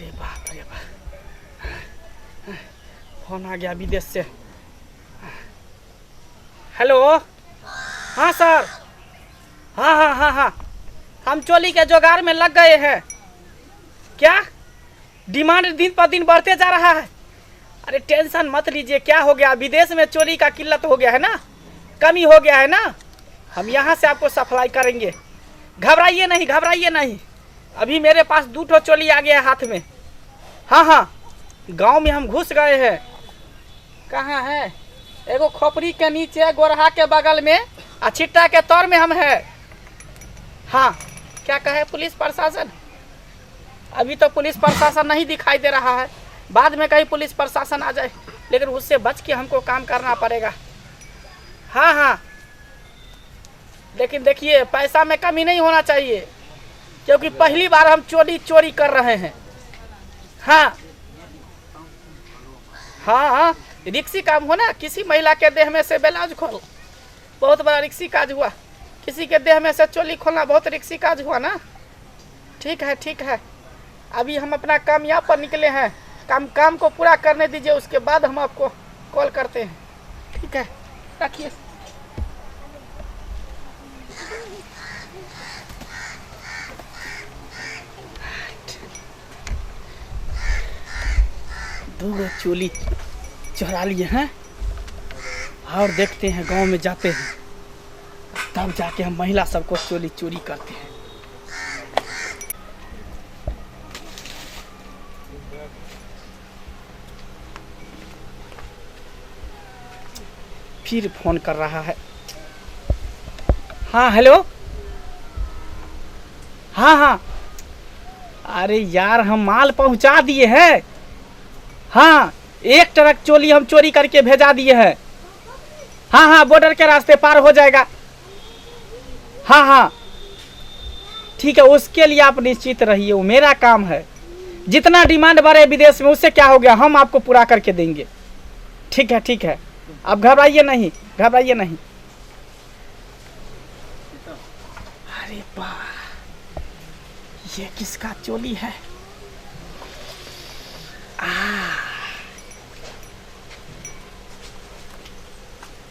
अरे बाप रे बाप, फोन आ गया विदेश से। हेलो, हाँ सर, हाँ हाँ हाँ हाँ, हम चोली के जुगाड़ में लग गए हैं। क्या डिमांड दिन पर दिन बढ़ते जा रहा है? अरे टेंशन मत लीजिए, क्या हो गया, विदेश में चोली का किल्लत हो गया है ना, कमी हो गया है ना, हम यहाँ से आपको सप्लाई करेंगे। घबराइए नहीं, घबराइए नहीं, अभी मेरे पास दो ठो चोली आ गया है हाथ में। हाँ हाँ, गांव में हम घुस गए हैं। कहाँ है? एगो खोपड़ी के नीचे गोरहा के बगल में आ छिट्टा के तौर में हम है। हाँ, क्या कहे पुलिस प्रशासन? अभी तो पुलिस प्रशासन नहीं दिखाई दे रहा है, बाद में कहीं पुलिस प्रशासन आ जाए, लेकिन उससे बच के हमको काम करना पड़ेगा। हाँ हाँ, लेकिन देखिए पैसा में कमी नहीं होना चाहिए, क्योंकि पहली बार हम चोरी चोरी कर रहे हैं। हाँ हाँ हाँ, रिक्सी काम हो ना, किसी महिला के देह में से ब्लाउज खोल, बहुत बड़ा रिक्सी काज हुआ। किसी के देह में से चोली खोलना बहुत रिक्सी काज हुआ ना। ठीक है ठीक है, अभी हम अपना काम यहाँ पर निकले हैं, काम काम को पूरा करने दीजिए, उसके बाद हम आपको कॉल करते हैं। ठीक है, रखिए। दो गो चोली चुरा लिए हैं और देखते हैं गांव में जाते हैं, तब जाके हम महिला सबको चोली चोरी करते हैं। फिर फोन कर रहा है। हाँ हेलो, हाँ हाँ, अरे यार हम माल पहुंचा दिए हैं। हाँ, एक ट्रक चोली हम चोरी करके भेजा दिए हैं। हाँ हाँ, बॉर्डर के रास्ते पार हो जाएगा। हाँ हाँ ठीक है, उसके लिए आप निश्चित रहिए, वो मेरा काम है। जितना डिमांड बढ़े विदेश में उससे क्या हो गया, हम आपको पूरा करके देंगे। ठीक है ठीक है, आप घबराइए नहीं, घबराइए नहीं। अरे वाह, ये किसका चोली है? आ,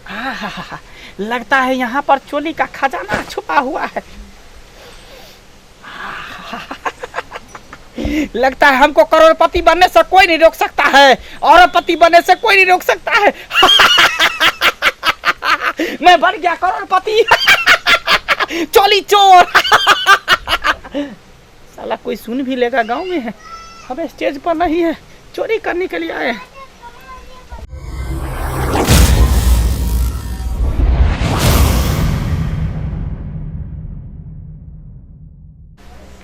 आ, हा, हा, लगता है यहाँ पर चोली का खजाना छुपा हुआ है। लगता है हमको करोड़पति बनने से कोई नहीं रोक सकता है, औरपति बनने से कोई नहीं रोक सकता है। मैं बन गया करोड़पति। चोली चोर। साला कोई सुन भी लेगा, गांव में है, हम स्टेज पर नहीं है, चोरी करने के लिए आए हैं।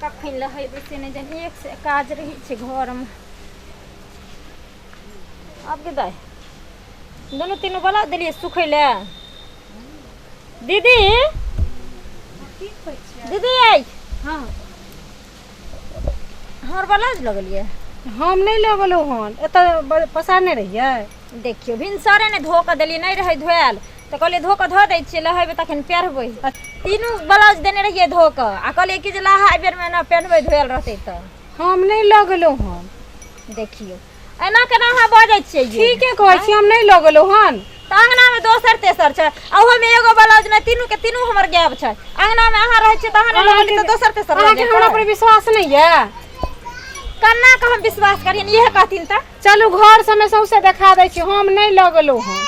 कखन लहेबै से नहि जानि, एक से काज रहै छै घरमे। आब गे दाइ, दुनू तीनू बला देलियै सुखै लए। दीदी, दीदी आई। हाँ, हमर ब्लाउज लगलियै? हम नहि लगलहुँ हन, एतऽ पसारने रहियै। देखियौ, भिनसरे ने धो कऽ देलियै, नहि रहै धोयल तऽ कहलियै धो कऽ धऽ दै छियै, लहेबै तखन पेहरबै। तीनू ब्लाउज देने रहियै धो कऽ आ कहलियै कि जे लहाय बेरमे ने पेहनबै, धोयल रहतै तऽ। हम नहि लगलहुँ हन। देखियौ, एना केना अहाँ बजै छियै? ठीके कहै छी, हम नहि लगलहुँ हन। तऽ अङ्गनामे दोसर तेसर छै, आ ओहोमे एगो ब्लाउज नहि, तीनू के तीनू हमर गायब छै। अङ्गनामे अहाँ रहै छियै तऽ अहाँ नहि लगलियै तऽ दोसर तेसर लऽ अहाँके हमरा पर जेतै। विश्वास नहि यऽ? केना कऽ हम विश्वास करियनि, इएह कहथिन तऽ? चलू घर सबमे सौंसे देखा दै छी, हम नहि लगलहुँ हन।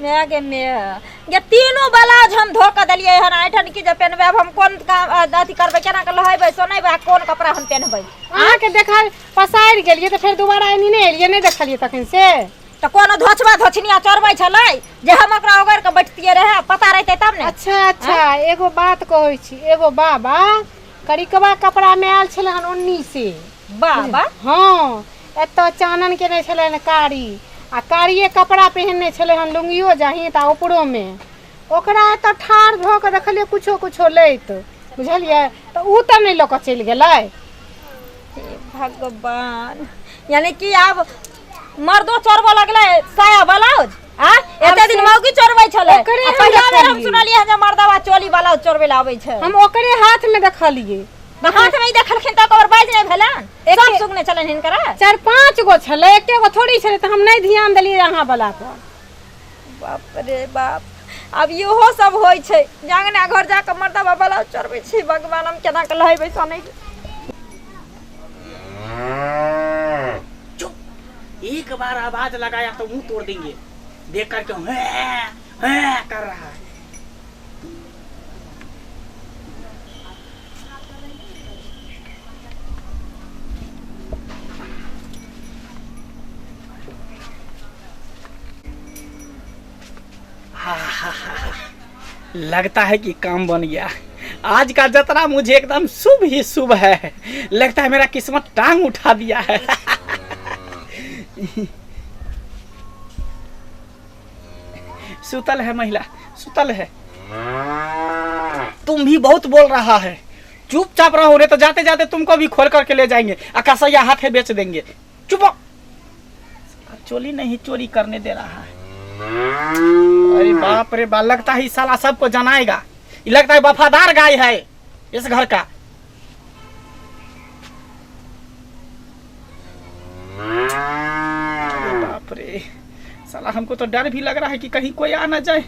माय गे माय गे, तीनू ब्लाउज हम धो कऽ देलियै हन एहिठाम कि जे पेन्हबै। आब हम कोन काम अथी करबै, केना कऽ लहेबै सोनेबै आ कोन कपड़ा हम पेन्हबै? अहाँके देखा पसारि गेलियै तऽ फेर दोबारा एनी नहि एलियै, नहि देखलियै तखन से। तऽ कोनो धोछबा धोछनिया चोरबै छलै जे हम ओकरा ओगरि कऽ बैठतियै रहए? पता रहितै तब ने। अच्छा अच्छा, एगो बात कहै छी, एगो बाबा करिकबा कपड़ामे आयल छलै हन ओन्नी से। बाबा? हँ, एतऽ चानन केने छलै हन कारी आ कारिये कपड़ा पहिरने छलै हन, लुङ्गियो जाही तऽ ऊपरोमे। ओकरा एतऽ ठाढ़ भऽ कऽ देखलियै कुछो कुछो लैत, बुझलियै? तऽ ओ तऽ नहि लऽ कऽ चलि गेलै? हे भगवान, यानी कि आब मर्दो चोरबऽ लगलै साया ब्लाउज? आ एते दिन मौगी चोरबै छलै, ओकरे आ हम पहिला बेर हम देखलियै। सुनलियै हन जे मर्दवा चोली ब्लाउज चोरबै लए आबै छै। हम ओकरे हाथमे देखलियै। हाथ में ई देखलखिन तऽ ओकर बाजि नहि भेलनि। सब सुगने छलनि हिनकरा। चारि पाँच गो छलै, एके गो थोड़ी छलै, तऽ हम नहि ध्यान देलियै अहाँ वला पर। बाप रे बाप, आब इहो सब होइ छै। जांगना घर जाकऽ मर्दबा ब्लाउज चोरबै छै। भगवान, हम केना कऽ लहेबै सनै। चुप, एक बार आवाज लगाया तो मुंह तोड़ देंगे। देख करके हैं हैं कर रहा है। हा हा हा, लगता है कि काम बन गया। आज का जतरा मुझे एकदम शुभ ही शुभ है। लगता है मेरा किस्मत टांग उठा दिया है। सुतल है महिला, सुतल है। तुम भी बहुत बोल रहा है, चुपचाप रहो, नहीं तो जाते जाते तुमको भी खोल करके ले जाएंगे, अकाशैया हाथ है बेच देंगे। चुप हो। चोली नहीं चोरी करने दे रहा है। अरे बाप रे बाप, लगता है साला सबको जनाएगा। ये लगता है वफादार गाय है इस घर का। अरे बाप रे, साला हमको तो डर भी लग रहा है कि कहीं कोई आ ना जाए।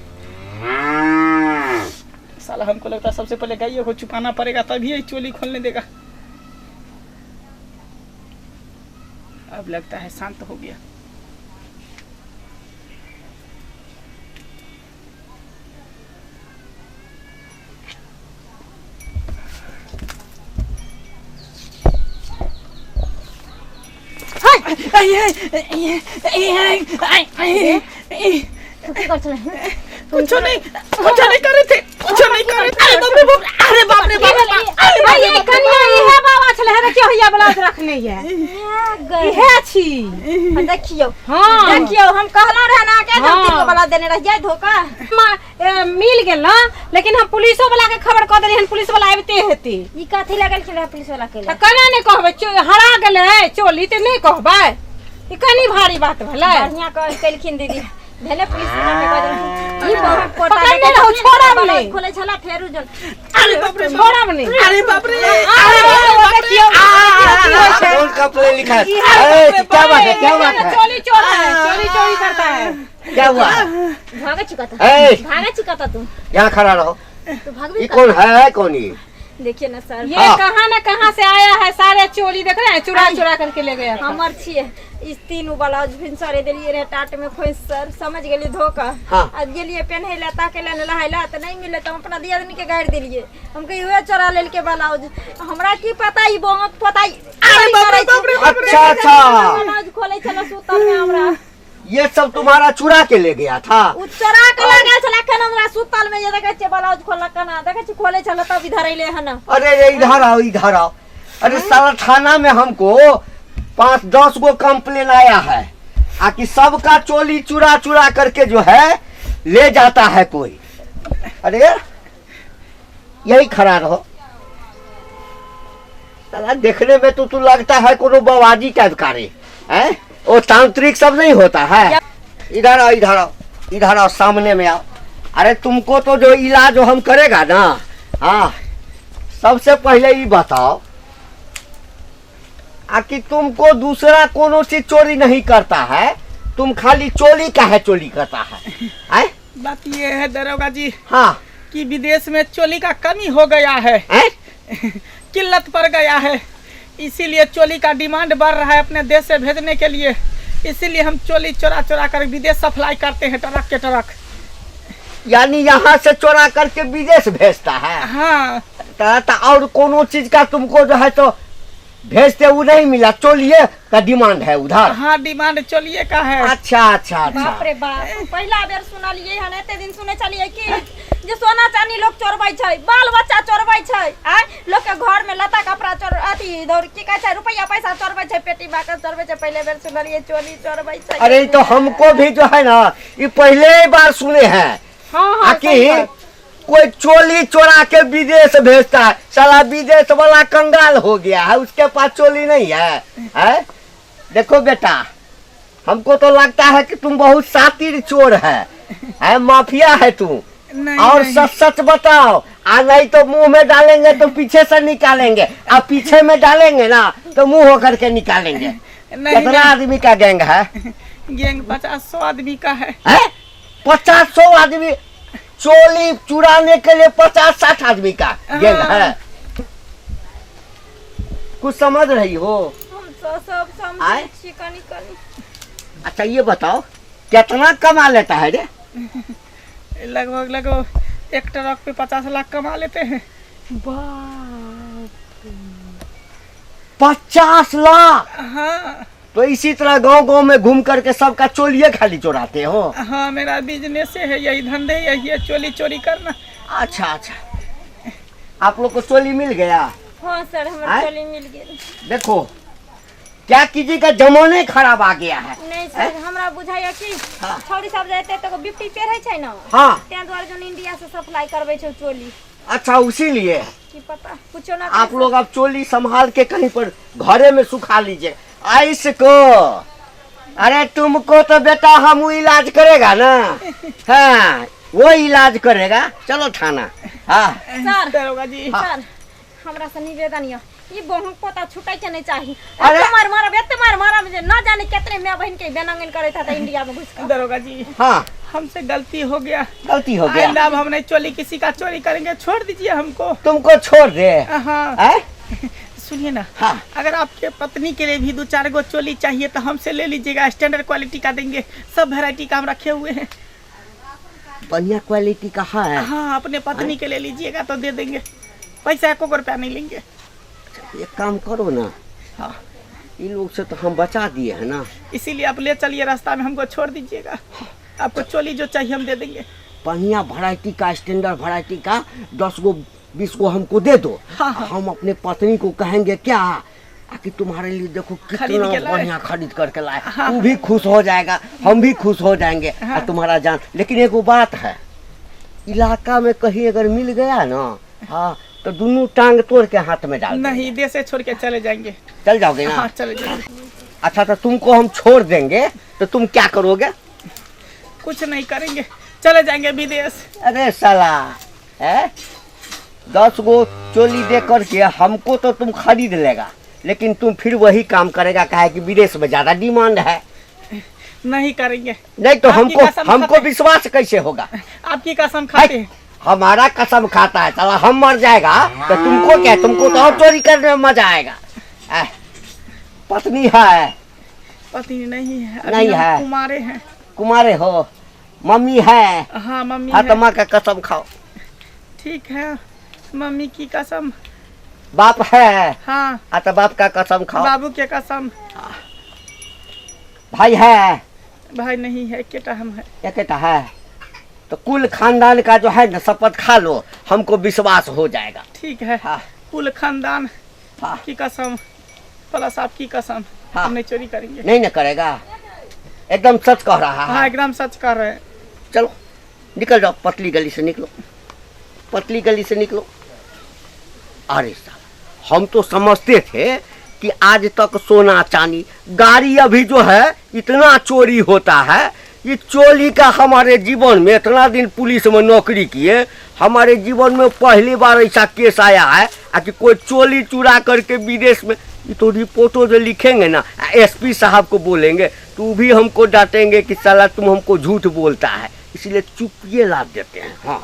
साला हमको लगता है सबसे पहले गाय को छुपाना पड़ेगा, तभी ये चोली खोलने देगा। अब लगता है शांत हो गया। कुछ नहीं, कुछ नहीं करे थे, कुछ नहीं करे थे। अरे बाप रे बाप, अरे बाप रे बाप, अरे बाप रे बाप। कनिया इहे बाबा छलै हे, देखियौ हैया ब्लाउज रखने ये इहे छी। देखियौ। हाँ। देखियौ, हम कहलहुँ रहे ना के हम तीन गो वाला देने रहियै धोखा। मिल गेल ना, लेकिन हम पुलिसो वाला के खबर कऽ देलियै हन, पुलिस वाला आबिते हेतै। ई कथी लगलखिन रहे पुलिस वाला के? तऽ केना नहि कहबै, हरा गेलै चोली तऽ नहि कहबै, ई कनी भारी बात भेलै। बढ़िया कह केलखिन दीदी, भेले पुलिस वाला के कह देलखिन। ई बहुत कोटा पकड़ने रहू, छोड़ब नहि। खोले छला फेरू जन। अरे बाप रे, छोड़ब नहि। अरे बाप रे, अरे बाप रे, देखियौ की होइ छै। कौन कंप्लेन लिखा है? अरे क्या बात है, क्या बात है, चोली चोर है, चोरी चोरी करता है। क्या हुआ है? भागे चिकता, ए! भागे चिकता तू। यहाँ खड़ा रहो। तू भागबी। ये कौन है, कौन ये? देखिए ना सर। ये हाँ। कहाँ न कहाँ से आया है, सारे चोली देख रहे हैं, चुरा चुरा करके ले गया था। हमर छियै इस तीनू ब्लाउज भिनसरे देलियै रहे टाट में खोसि, सर समझ गेलियै धोकऽ। हाँ। आ गेलियै पेन्है लए, ताकै लए, नहाय लए तऽ नहि मिललै, तऽ हम अपना दियादनी के गारि देलियै। हम कहियै उएह चोरा लेलकै ब्लाउज, हमरा की पता ई बोंगक पता। अरे बाप रे बाप रे बाप रे। अच्छा अच्छा, ब्लाउज खोलै छलै सुतल में हमरा। ये सब तुम्हारा चुरा के ले गया था? उ चोरा के लऽ गेल छलै एखन हमरा सुतल में। जे देखै छियै ब्लाउज खोललक केना, देखै छियै खोलै छलै तब इधर अइलै हन। अरे रे, इधर आओ, इधर आओ। अरे साला थाना में हमको 5-10 गो कंप्लेन आया है आकि सबका चोली चुरा चुरा करके जो है ले जाता है कोई। अरे यही खड़ा रहो। साला देखने में तो तू लगता है कोनो बवाजी टाइप का रे, हैं? वो तांत्रिक सब नहीं होता है। इधर आओ, इधर आओ, इधर आओ, सामने में आओ। अरे तुमको तो जो इलाज हम करेगा ना, हाँ, सबसे पहले ये बताओ आकि तुमको दूसरा कोनो चीज चोरी नहीं करता है, तुम खाली चोली का है चोरी करता है, हैं? बात ये है दरोगा जी हाँ। कि विदेश में चोली का कमी हो गया है। हैं? किल्लत पड़ गया है, इसीलिए चोली का डिमांड बढ़ रहा है अपने देश से भेजने के लिए। इसीलिए हम चोली चोरा चोरा कर विदेश सप्लाई करते हैं, ट्रक के ट्रक। यानी यहाँ से चोरा करके विदेश भेजता है? हाँ। और कोनो चीज का तुमको जो है तो भेजते वो नहीं मिला, चोलिए का डिमांड है उधर? हाँ, डिमांड चोलिए का है। अच्छा अच्छा अच्छा। बाप रे बाप, पहिला बेर सुनलियै हन। एते दिन सुनै छलियै कि जे सोना चानी लोक चोरबै छै, बाल बच्चा चोरबै छै, आय लोक के घर में लता कपड़ा चोर अथी दौड़ की कहै छै, रुपैया पैसा चोरबै छै, पेटी बाकस चोरबै छै। पहिले बेर सुनलियै चोली चोरबै छै। अरे ये तो हमको भी जो है ना ये पहले ही बार सुने हैं। हाँ हाँ। आकि सही बात। कोई चोली चोरा के विदेश भेजता है। साला विदेश वाला कंगाल हो गया है, उसके पास चोली नहीं है, है? देखो बेटा, हमको तो लगता है कि तुम बहुत शातिर चोर है, है माफिया है तू। नहीं, और नहीं। सच सच बताओ, आ नहीं तो मुंह में डालेंगे तो पीछे से निकालेंगे, आ पीछे में डालेंगे ना तो मुंह होकर के निकालेंगे। नहीं, कितना नहीं। आदमी का गैंग है? गैंग 50-100 आदमी का है। है 50-100 आदमी? चोली चुराने के लिए 50-60 आदमी का गैंग है? कुछ समझ रही हो? हम सब सब समझै आँय? छी कनी कनी। अच्छा ये बताओ कितना कमा लेता है रे? लगभग लगभग एक ट्रक पे 50 लाख कमा लेते हैं। बाप। 50 लाख? हाँ। तो इसी तरह गांव गांव में घूम करके सबका चोलिए खाली चुराते हो? हाँ, मेरा बिजनेस है, यही धंधे यही है, चोली चोरी करना। अच्छा अच्छा, आप लोग को चोली मिल गया? हाँ सर, हमर आँय? चोली मिल गेल। देखो क्या कीजिएगा, जमाने खराब आ गया है। नहीं सर, हमरा बुझाइया कि हाँ। छौड़ी सब जाते तो बिपटी पेरै छै ने, हाँ। तें दुआरे जोन इंडिया से सप्लाई करबै छै चोली। अच्छा उसी लिए की पता कुछो ना। आप लोग अब चोली संभाल के कहीं पर घरे में सुखा लीजिए आइस को। अरे तुमको तो बेटा हम वो इलाज करेगा ना, हाँ वो इलाज करेगा। चलो थाना। हाँ। सर। दरोगा जी। सर, हमरा से निवेदन यऽ, ई बहुक पोता छुटै के नहीं चाही। अरे! एते मार मारब, एते मार मारब जे न जाने केतने माय बहिन के बेनंगन करैत हेतै इंडिया में घुसि कऽ। दरोगा जी। हाँ। हमसे गलती हो गया। गलती हो गया। आइंदा अब हम नहीं चोली किसी का चोरी करेंगे, छोड़ दीजिए हमको। तुमको छोड़ दे? हाँ। हैं? सुनिए ना। हाँ। अगर आपके पत्नी के लिए भी 2-4 गो चोली चाहिए तो हमसे ले लीजिएगा, स्टैंडर्ड क्वालिटी का देंगे, सब वैरायटी का हम रखे हुए हैं। बढ़िया क्वालिटी का है? हाँ, अपने पत्नी के ले लीजिएगा तो दे देंगे, पैसा एको रुपया नहीं लेंगे। एक काम करो ना। हाँ। इन लोग से तो हम बचा दिए हैं ना। इसीलिए आप ले चलिए, रास्ता में हमको छोड़ दीजिएगा, आपको चोली जो चाहिए हम दे देंगे। बढ़िया वैरायटी का, स्टैंडर्ड वैरायटी का 10 गो 20 गो हमको दे दो। हाँ, हाँ। हम अपने पत्नी को कहेंगे क्या आकि तुम्हारे लिए देखो खरीद कितना के लाए। बढ़िया खरीद करके लाए। हाँ। तू भी खुश हो जाएगा, हम भी खुश हो जाएंगे। हाँ। और तुम्हारा जान। लेकिन एगो बात है, इलाका में कहीं अगर मिल गया ना, हाँ तो दोनों टांग तोड़ के हाथ में डाल देंगे। नहीं, देश से छोड़ के चले जाएंगे। चल जाओगे ना? हाँ, चले जाएंगे। अच्छा तो तुमको हम छोड़ देंगे तो तुम क्या करोगे? कुछ नहीं करेंगे, चले जाएंगे विदेश। अरे साला है, 10 गो चोली दे करके हमको तो तुम खरीद लेगा, लेकिन तुम फिर वही काम करेगा, काहे कि विदेश में ज्यादा डिमांड है। नहीं करेंगे। नहीं तो आपकी हमको कसम हमको खाते- विश्वास कैसे होगा? आपकी कसम खाते हैं। हमारा कसम खाता है साला, हम मर जाएगा तो तुमको क्या, तुमको तो और चोरी करने में मजा आएगा। पत्नी है? पत्नी नहीं है अभी, नहीं हम है। कुमारे हैं। कुमारे हो? मम्मी है? हाँ, मम्मी हाँ है। तो माँ का कसम खाओ। ठीक है, मम्मी की कसम। बाप है? हाँ। हाँ तो बाप का कसम खाओ। बाबू के कसम। भाई है? भाई नहीं है, केटा हम है। एक है तो कुल खानदान का जो है ना शपथ खा लो, हमको विश्वास हो जाएगा। ठीक है। हाँ। कुल खानदान हाँ। की कसम प्लस आपकी कसम। हाँ। हम नहीं चोरी करेंगे। नहीं ना करेगा, एकदम सच कह रहा हाँ, है? एकदम सच कर रहे हैं। चलो निकल जाओ, पतली गली से निकलो, पतली गली से निकलो। अरे साहब, हम तो समझते थे कि आज तक सोना चांदी गाड़ी अभी जो है इतना चोरी होता है, ये चोरी का हमारे जीवन में, इतना दिन पुलिस में नौकरी किए, हमारे जीवन में पहली बार ऐसा केस आया है कि कोई चोली चुरा करके विदेश में। ये तो रिपोर्टों जो लिखेंगे ना, एसपी साहब को बोलेंगे तो भी हमको डांटेंगे कि साला तुम हमको झूठ बोलता है, इसलिए चुप ये लाद देते हैं। हाँ।